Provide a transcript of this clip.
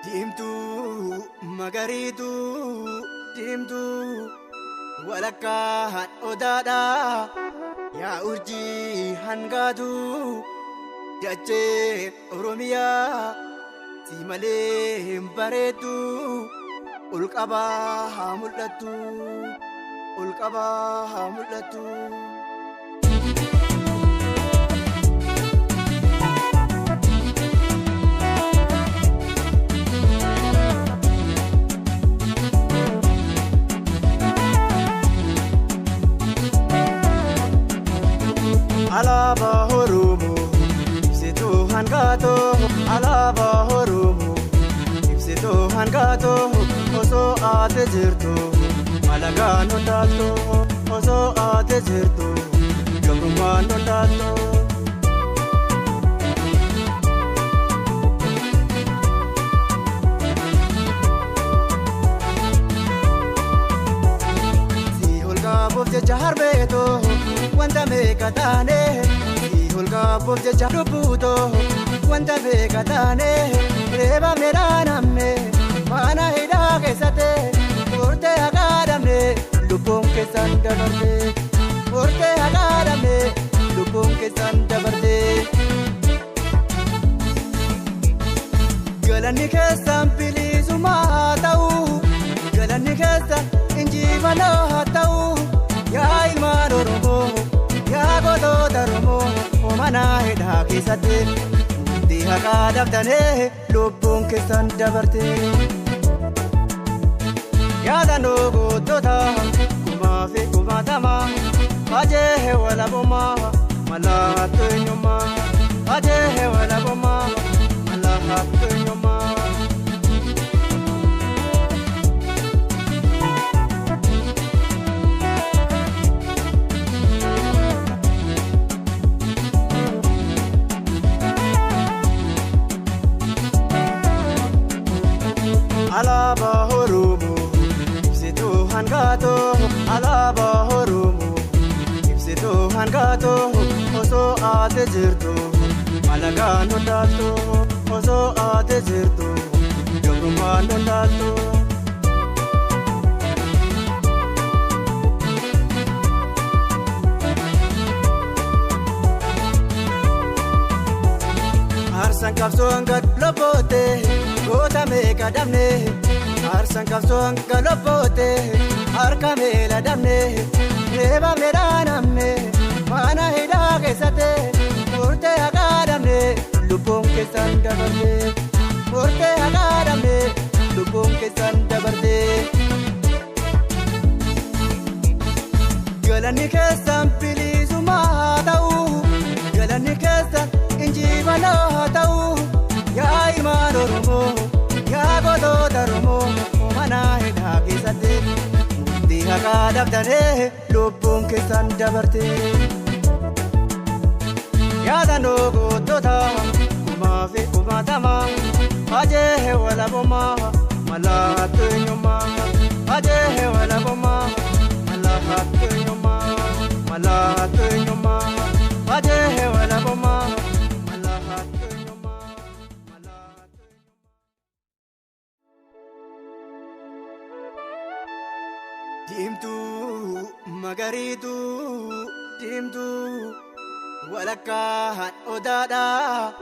Diimtuu magariituu diimtuu walakkaan odaadhaa yaa urjii hangaatuu dachee Oromiyaa si malee hin bareeddu ol qabaa haa mul'attu ol qabaa haa mul'attu. Alaabaa Oromoo ibsituu hangaatoo alaabaa Oromoo ibsituu hangaatoo osoo ate jirtu alagaan hundaaltu osoo ate jirtu gabrummaan hundaaltu. Si ol qabuuf jecha harbeetoo wanta meeqa taane si ol qabuuf jecha lubbuutoo wanta meeqa taane reebamne dhaanamne mana hidhaa keessatti murtee haqaadhamne lubbuun keessan dabarte murtee haqaadhamne lubbuun keessan dabarte. Galanni keessan bilisummaa haa ta'u galanni keessan injifannoo haa ta'u yaa ilmaan Oromoo yaa gootota Oromoo mana hidhaa keessatti murtii haqaa dabtanee lubbuun keessan dabarte. Yaadannoo gootota kumaa fi kumaatama ajee walabummaa mallattoo eenyummaa ajee walabummaa mallattoo eenyummaa. Alaabaa Oromoo ibsituu hangaatoo alaabaa Oromoo ibsituu hangaatoo osoo ate jirtu alagaan hundaaltu osoo ate jirtu gabrummaan hundaaltu. Aarsaan qabsoo hanga lobboote goota meeqa dhabne aarsaan qabsoo hanga lobboote harka meela dhabne reebamne dhaanamne mana hidhaa keessatti murtee haqaa dhabne lubbuun keessan dabarte murtee haqaa dhabne lubbuun keessan dabarte. Galanni keessan bilisummaa haa ta'u galanni keessan injifannoo haa ta'u yaa ilmaan Oromoo yaa gootota Oromoo mana hidhaa keessatti murtii haqaa dhabdanee lubbuun keessan dabarte. Yaadannoo gootota kumaa fi kumaatama ajee walabummaa mallattoo eenyummaa ajee walabummaa mallattoo eenyummaa mallattoo eenyummaa ajee walabummaa mallattoo eenyummaa mallattoo. Diimtuu magariituu diimtuu walakkaan odaadhaa